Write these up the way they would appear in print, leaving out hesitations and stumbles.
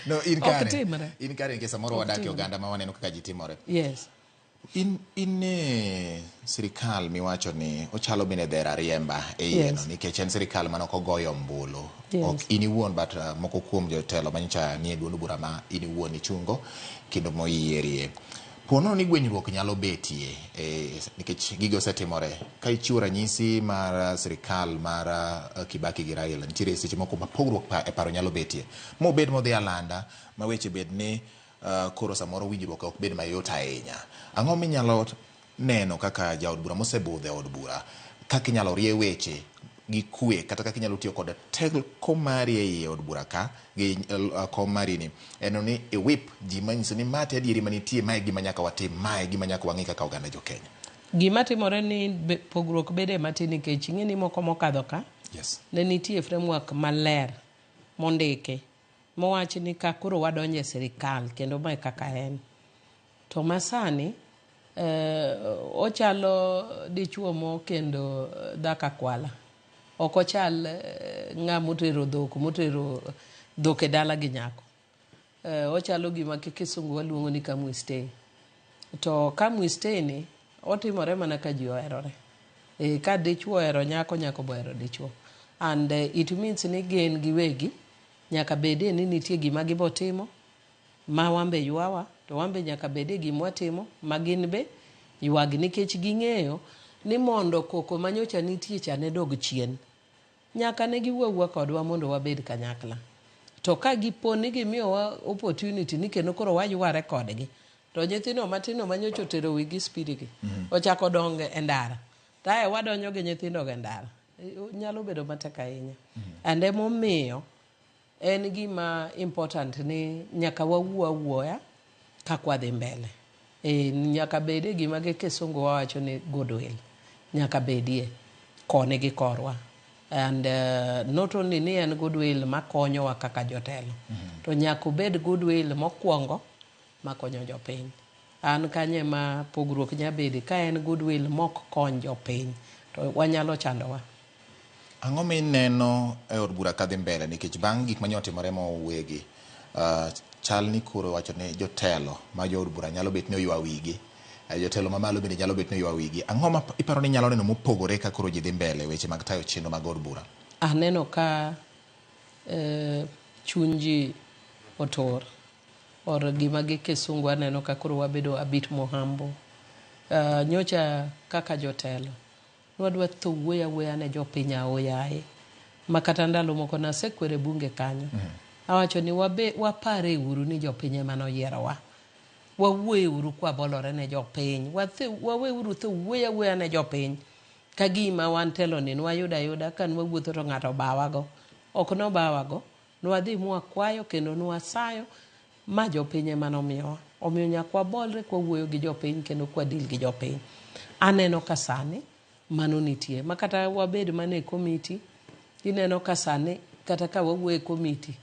No, in Ok kare. timre. In kare nikech samoro Ok wadak e timre. oganda ma waneno kaka ji timore. Yes. In e sirikal miwacho ni ochalo bende dher ariemba e iye no Yes. nikech en sirikal mane ok ogoyo ombulu. Yes. Ok in iwuon, but moko kuom jotelo manyocha nie duond bura ma in iwuon ichungo kendo moyierie. Ponono ni gwenyruok nyalo betie nikech gigo osetimore. Ka ichiwo ranyisi mar sirikal mar Kibaki gi Raila, nitiere seche moko ma pogruok e paro nyalo betie. Mobed modhi alanda ma weche bed ni koro samoro winjruok ok bed mayot ahinya. Ang'o minyalo neno kaka jaod bura mosebudho e od bura, kaka inyalo rie weche gi kwe kata kaka inyalo tiyo kod teko mari e iye od bura ka gi kom mari ni en ni iwip ji manyiso ni ma te adieri manitie, ma e gima nyaka watim, ma e gima nyaka wang'i kaka oganda jo Kenya? Gima timore ni pogruok bede matin nikech ing'e ni moko mokadho ka ne nitie framework maler mondiki mowach ni ka koro wadonjo e sirikal kendo mae kaka en. To masani ochalo dichuo mokendo dhako akwala. Ok ochal ng'ama otero dhok, motero dhok e dala gi nyako. Ochalo gima kisungu waluongo ni come we stay. To come we stay ni otimore mana ka ji oherore. Ka dichuo ohero nyako, nyako be ohero dichuo. And it means ni gin giwegi nyaka bedie ni nitie gima gibotimo ma wambe ywawa, to wambe nyaka bedie gima watimo ma gin be ywagi, nikech ging'eyo ni mondo koko manyocha nitie cha ne dog chien, nyaka ne giwuo awuoa kodwa mondo wabed kanyakla. To ka gipo ni gimiyowa opportunity ni kendo koro wayware kodgi, to nyithindo matindo manyocha otero wigi speed gi ochako dongo e ndara, to ae wadonjo gi nyithindo go e ndara, nyalo bedo matek ahinya. And emomiyo en gima important ni nyaka wawuo awuoya kaka wadhi mbele. Nyaka bedie gima gi kisungu wawacho ni goodwill. Nyaka bedie koni gi korwa. And not only ni en goodwill makonyowa kaka jotelo, to nyaka obed goodwill mokwongo makonyo jopiny. An kanyo ema pogruok nyabede ka en goodwill mok kony jopiny, to wanyalo chandowa. Ang'o mineno e od bura kadhi mbele nikech bang' gik manye otimore mowegi, chal ni koro wacho ni jotelo ma jo od bura nyalo bet ni oywa wigi, jotelo mamalo bende nyalo bet ni oywa wigi. Ang'o ma iparo ni nyalo neno mopogore ka koro ji dhi mbele weche mag tayo chenro mag od bura? Aneno ka chuny ji otur or gima gi kisungu aneno ka koro wabedo a bit more humble. Nyocha kaka jotelo nwadwa tho wuoyo awuoya ne jopiny aoyaye ma kata ndalo moko nasekwere bunge kanyo. Awacho ni wapare uru ni jopiny ema noyierowa. Wawuoye uru kwabolore ne jopiny. Wawe uru tho wuoyo awuoya ne jopiny. Ka gima wan telo ni nwayudo ayuda ka nwawuotho to ng'ato obawago. Ok nobawago. Nwadhi mwakwayo kendo nwasayo ma jopiny ema nomiyowa. Omiyo nyaka wabolre kwawuoyo gi jopiny kendo kwa deal gi jopiny. Aneno ka sani mano nitie. Ma kata wabed mana e komiti, ineno ka sani kata ka wawuoyo e komiti,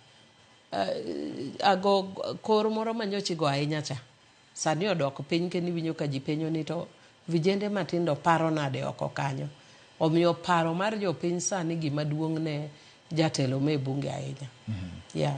ago kor moro manyocha igo ahinya cha. Sani odok piny kendo iwinjo ka ji penjo ni to vijende matindo paro nade oko kanyo. Omiyo paro mar jopiny sani gima duong' ne jatelo me bunge ahinya. Yeah.